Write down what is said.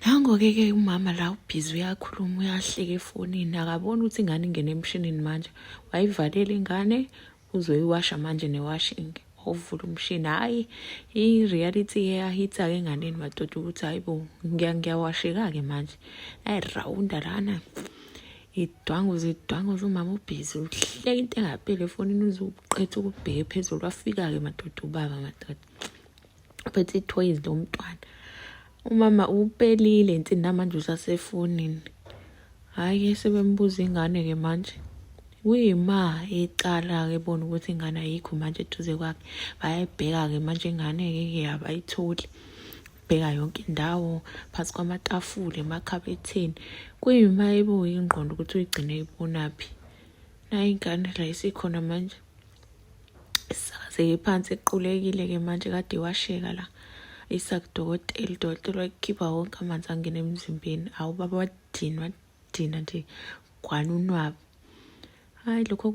Nango-ke ke umama la ubhizi uyakhuluma uyahleka efonini akaboni ukuthi ingane ingene emshinini manje wayivalela ingane uzoyiwasha manje newashing wawuvula umshini hhayi i-reality iyahitha-ke enganeni madoda ukuthi hhayi bo ngiyawasheka-ke manje ayirawunda lana idwanguza idwanguza umama ubhizi uhleka into engapheli efonini uzuqetha ukubheke phezulu wafika-ke madoda ubaba madoda phethe ithoyizi lomntwana umama upelile insini namanje usasefonini hhayi sebembuza ingane-ke manje kuyima ecala-ke bona ukuthi ingane ayikho manje eduze kwakhe bayayibheka-ke manje ingane-ke abayitholi bheka yonke indawo phansi kwamatafula emakhabetheni kuyima ibuye ingqondo ukuthi uyigcine ibonaphi nayo ingane la isikhona manje isakazeke phansi equlekile-ke manje kade iwasheka la isakudokotela udokotela wayikhipha wonke amanzi angena emzimbeni awu baba wadinwa dina nje gwana unwabu hhayi lokho